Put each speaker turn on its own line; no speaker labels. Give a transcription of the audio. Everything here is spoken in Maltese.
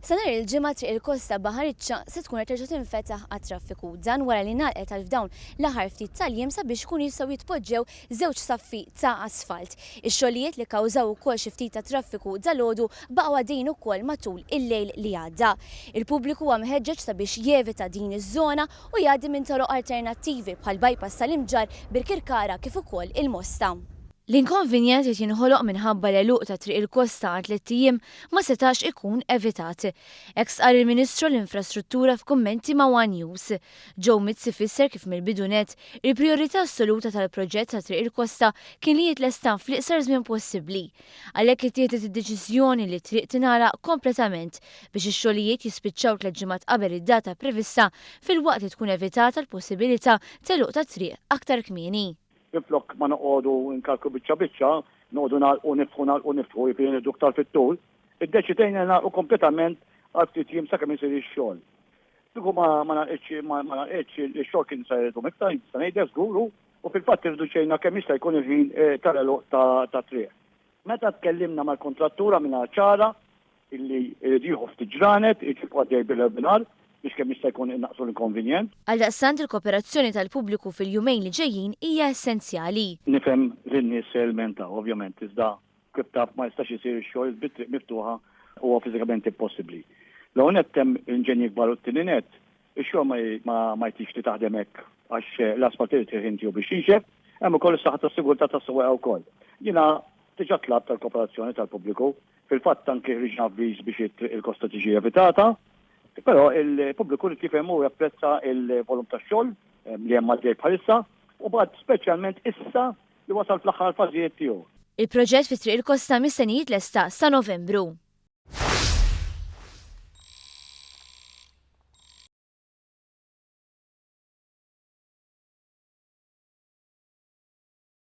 Sa nhar il-Ġimgħa Triq il-Kosta Baħariċċa se tkun qed terġa' tinfetaħ għat-traffiku. Dan wara li ngħalqet għal f'dawn l-aħħar ftit tal-jiem sabiex ikunu jistgħu jitpoġġew żewġ saffi ta' asfalt. Ix-xogħlijiet li kkawżaw ukoll xi ftit ta' traffiku dalgħodu baqgħu għaddejjin ukoll matul il-lejl li għadda. Il-pubbliku huwa mħeġġeġ sabiex jevita din iż-żona u jgħaddi minn toroq alternattivi bħall-bypass tal-Imġarr, Birkirkara kif ukoll il-Mosta. L-inkonvenjent li qed jinħoloq minħabba l-għeluq ta' Triq il-Kosta għal tlett ijiem ma setax ikun evitat. Hekk stqarr il-Ministru għall-Infrastruttura f'kummenti ma' one News. Joe Mizzi fisser kif mill-bidu nett, il-prijorità assoluta tal-proġett ta' Triq il-Kosta kien li jitlesta fl-iqsar żmien possibbli. Għalhekk ittieħdet id-deċiżjoni li t-triq tingħalaq kompletament biex ix-xogħlijiet jispiċċaw tlett ġimgħat qabel id-data prevista filwaqt li tkun evitata l-possibilità t'għeluq tat-triq aktar kmieni.
Minflok ma noqogħdu nkalklu biċċa biċċa, noqogħdu nagħlqu niftħu nagħlqu niftħu, jiġifieri nieħdu iktar fit-tul, iddeċidejna li nagħlqu kompletament għal ftit jiem sakemm isir ix-xogħol. Kieku ma ngħalqitx ma ngħalqitx ix-xogħol kien se jdum iktar, nista' ngħidlek żgur u u fil-fatt irriduċejna kemm jista' jkun il-ħin tal-għeluq tat-triq. Meta tkellimna mal-kuntrattur għamilha ċara illi jrid jieħu ftit ġranet, irid jibqa' għaddej bil-webinar biex kemm jista' jkun innaqqsu l-inkonvenjent.
Għaldaqstant il-kooperazzjoni tal-pubbliku fil-jumejn li ġejjin hija essenzjali.
Nifhem li n-nies se jilmentaw, ovvjament, iżda kif taf ma jistax isir ix-xogħol bit-triq miftuħa huwa fiżikament impossibbli. L-ewwel nett hemm inġenji kbar u t-tieni nett, ix-xogħol ma jtix li taħdem hekk għax l-asfalt irid il-ħin tiegħu biex jinxef, hemm ukoll is-saħħa tas-sigurtà tas-sewwieqa wkoll. Jiena diġà tlabt għall-kooperazzjoni tal-pubbliku. Fil-fatt anki ħriġna avviż biex it-triq il-kosta tiġi evitata, però il-pubbliku jrid jifhem u japprezza l-volum tax-xogħol li hemm għaddej bħalissa u bad speċjalment issa li wasal fl-aħħar fażijiet tiegħu.
Il-proġett fi Triq il-Kosta mistenni jitlesta sa Novembru.